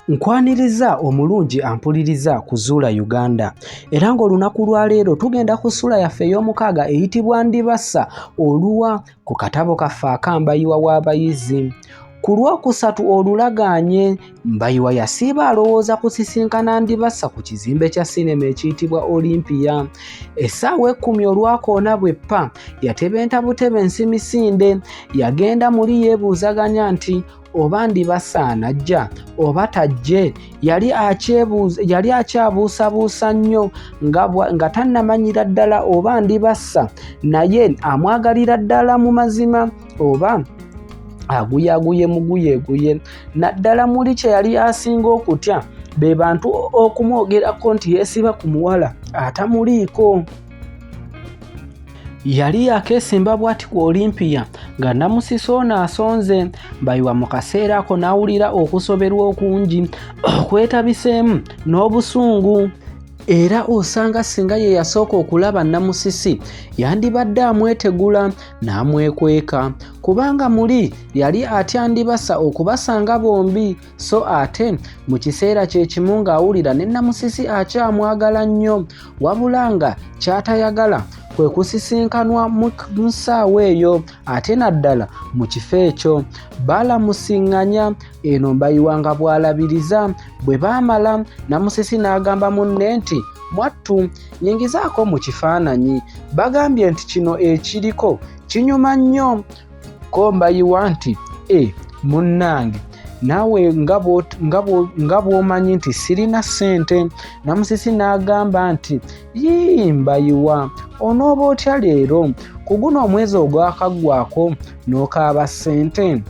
Nkwaniriza omulungi ampuliriza ku Zuula Uganda era ng'olunaku lwaleero tugenda ku ssula yaffe ey'omukaaga eyitibwa Ndibassa oluwa ku katabo kaffe akambayiwa w'abayizi. Ku Lwokusatu olulagaanye, Mbayiwa yasiiba alowooza kusisinkana Ndibassa ku kizimbe kya sinema ekiyitibwa Olympia. Essaawa ekkumi olwakoona bwe ppa, yatebenta butebensi misinde, yagenda muli yeebuuzaganya nti oba Ndibassa anajja oba tajje. Yali akyebuuza, yali akyabuusabuusa nnyo nga, nga tannamanyira ddala oba Ndibassa naye amwagalira ddala mu mazima oba aguyaguye muguyeguye. Naddala muli kye yali asinga okutya be bantu okumwogerako nti yeesiba ku muwala atamuliiko. Yali yakeesimba bw'ati ku Olympia nga Namusisi ono asonze Mbayiwa mu kaseera ako n'awulira okusoberwa okungi okwetabiseemu n'obusungu. Era osanga singa ye yasooka okulaba Namusisi yandibadde amwetegula n'amwekweka kubanga muli yali atya Ndibassa okubasanga bombi so ate mu kiseera kye kimu ng'awulira ne Namusisi akyamwagala nnyo wabula nga ky'atayagala kwe kusisinkanwa mu ssaawa eyo ate naddala mu kifo ekyo. Baalamusiŋŋanya eno Mbayiwa nga bw'alabiriza. Bwe baamala Namusisi n'agamba munne nti, Mwattu nyingizaako mu kifaananyi. Bagambye nti kino ekiriko kinyuma nnyo. Ko Mbayiwa nti, E, munnange naawe nga bw'omanyi nti sirina ssente. Namusisi n'agamba nti, Yii Mbayiwa, onooba otya leero ku guno omwezi ogwakaggwako n'okaaba ssente?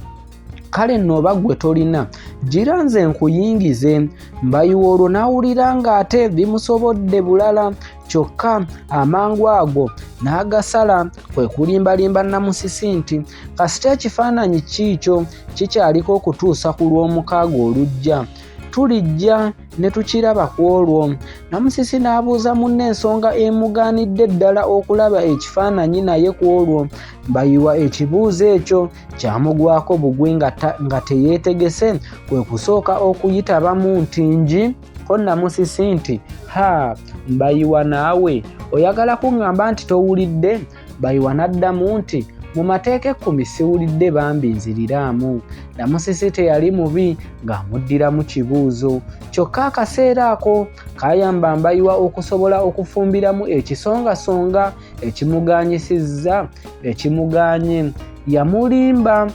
Kale nno oba ggwe tolina, gira nze nkuyingize. Mbayiwa olwo n'awulira ng'ate bimusobodde bulala kyokka amangu ago n'agasala kwe kulimbalimba Namusisi nti kasita ekifaananyi kiikyo kikyaliko okutuusa ku Lwomukaaga olujja tulijja ne tukiraba ku olwo. Namusisi n'abuuza munne ensonga emugaanidde ddala okulaba ekifaananyi naye ku olwo. Mbayiwa ekibuuzo ekyo kyamugwako bugwi nga teyeetegese kwe kusooka okuyitabamu nti ngi. Ko Namusisi nti, Ha, Mbayiwa naawe oyagala kuŋŋamba nti towulidde? Mbayiwa n'addamu nti, Mu mateeka ekkumi siwulidde bambi nziriraamu. Namusisi teyali mubi ng'amuddiramu kibuuzo. Kyokka akaseera ako kaayamba Mbayiwa okusobola okufumbiramu ekisongasonga ekimugaanyisizza ekimugaanye. Yamulimba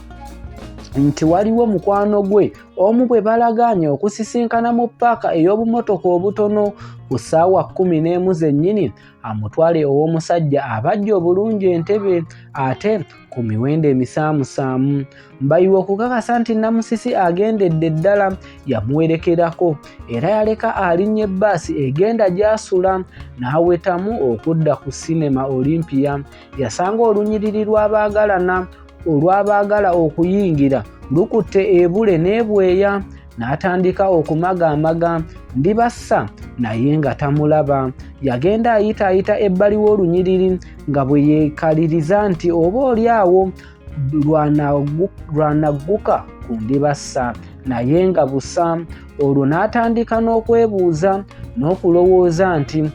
nti waliwo mukwano gwe omu bwe balagaanye okusisinkana mu ppaaka ey'obumotoka obutono ku ssaawa 11 zennyini amutwale ow'omusajja abajja obulungi entebe ate ku miwendo emisaamusaamu. Mbayiwa okukakasa nti Namusisi agendedde ddala yamuwerekerako era yaleka alinnya ebbaasi egenda gy'asula n'awetamu okudda ku sinema Olympia. Yasanga olunyiriri lw'abaagalana olw'abaagala okuyingira lukutte ebule n'ebweya n'atandika okumagaamaga Ndibassa naye nga tamulaba. Yagenda ayitaayita ebbali w'olunyiriri nga bwe yeekaliriza nti oba oli awo lwanagguka ku Ndibassa naye nga busa. Olwo n'atandika n'okwebuuza n'okulowooza nti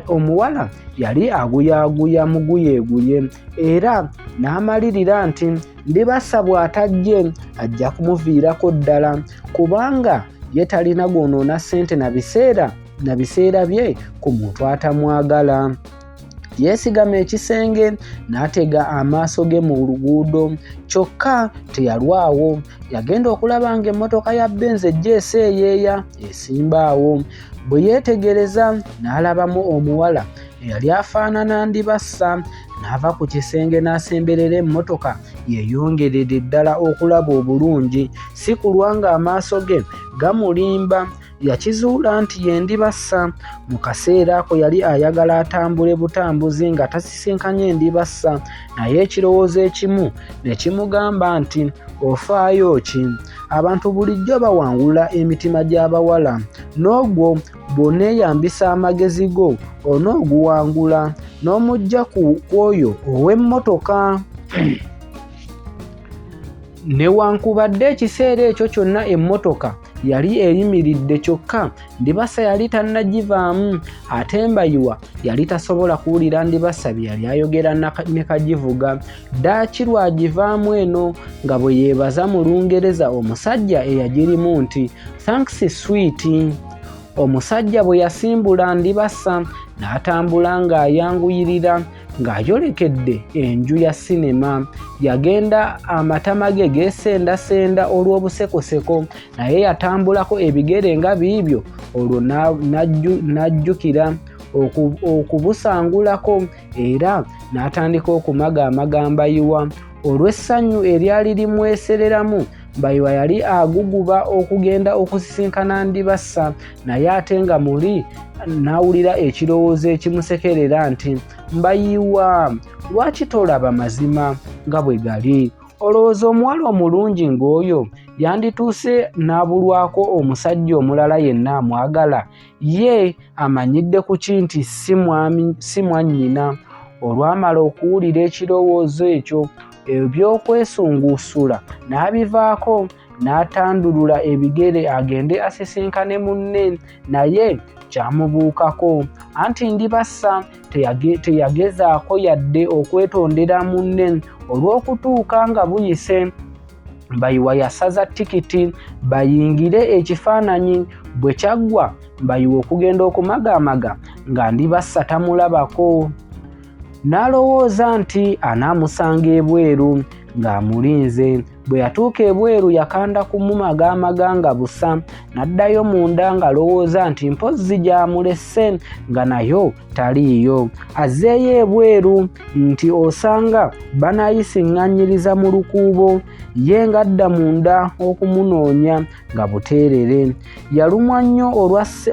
omuwala yali aguyaaguya muguyeeguye era n'amalirira nti Ndibassa bw'atajje ajja kumuviirako ddala kubanga ye talina gwonoona ssente na biseera na biseera bye ku muntu atamwagala. Yeesigama ekisenge n'atega amaaso ge mu luguudo kyokka teyalwawo yagenda okulaba ng'emmotoka ya Benz ejja eseeyeeya esimba awo. Bwe yeetegereza n'alabamu omuwala eyali afaanana Ndibassa n'ava ku kisenge n'asemberera emmotoka yeeyongerere ddala okulaba obulungi si kulwa ng'amaaso ge gamulimba. Yakizuula nti ye Ndibassa. Mu kaseera ako yali ayagala atambule butambuzi nga tasisinkanye Ndibassa naye ekirowoozo ekimu ne kimugamba nti ofaayo ki? Abantu bulijjo bawangula emitima gy'abawala n'ogwo bw'oneeyambisa amagezi go onooguwangula n'omuggya ku oyo ow'emmotoka. Newankubadde ekiseera ekyo kyonna emmotoka yali eyimiridde kyokka Ndibassa yali tannagivaamu ate Mbayiwa yali tasobola kuwulira Ndibassa bye yali ayogera ne Kagivuga. Ddaaki lw'agivaamu eno nga bwe yeebaza mu Lungereza omusajja eyagirimu nti thanks sweet. Omusajja bwe yasimbula Ndibassa n'atambula ng'ayanguyirira ng'ayolekedde enju ya sinema. Yagenda amatama ge geesendasenda olw'obusekoseko naye yatambulako ebigere nga biibyo olwo n'ajjukira okubusangulako era n'atandika okumagaamaga Mbayiwa olw'essanyu eryali limwesereramu. Mbayiwa yali aguguba okugenda okusisinkana Ndibassa naye ate nga muli n'awulira ekirowoozo ekimusekerera nti Mbayiwa lwaki tolaba mazima nga bwe gali? Olowooza omuwala omulungi ng'oyo yandituuse n'abulwako omusajja omulala yenna amwagala? Ye amanyidde ku ki nti si mwannyina? Olwamala okuwulira ekirowoozo ekyo eby'okwesunguusula n'abivaako n'atandulula ebigere agende asisinkane munne naye kyamubuukako anti Ndibassa teyagezaako yadde okwetondera munne olw'okutuuka nga buyise. Mbayiwa yasaza tikiti bayingire ekifaananyi bwe kyaggwa Mbayiwa okugenda okumagaamaga nga Ndibassa tamulabako n'alowooza nti anaamusanga ebweru ng'amulinze. Bwe yatuuka ebweru yakanda kumumagaamaga nga busa n'addayo munda ng'alowooza nti mpozzi gy'amulese nga nayo taliiyo. Azzeeyo ebweru nti osanga banaayisiŋŋanyiriza mu lukuubo ye ng'adda munda okumunoonya nga buteerere. Yalumwa nnyo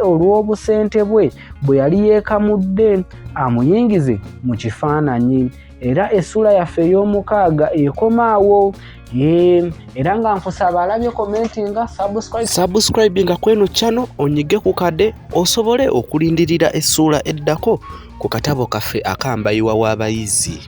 olw'obusente bwe bwe yali yeekamudde amuyingize mu kifaananyi. Era essuula yaffe ey'omukaaga ekoma awo. Era nga nkusaba alabye komenti nga subscribe nga kweno channel onyige ku kade osobole okulindirira essuula eddako ku katabo kaffe akambayiwa w'abayizi.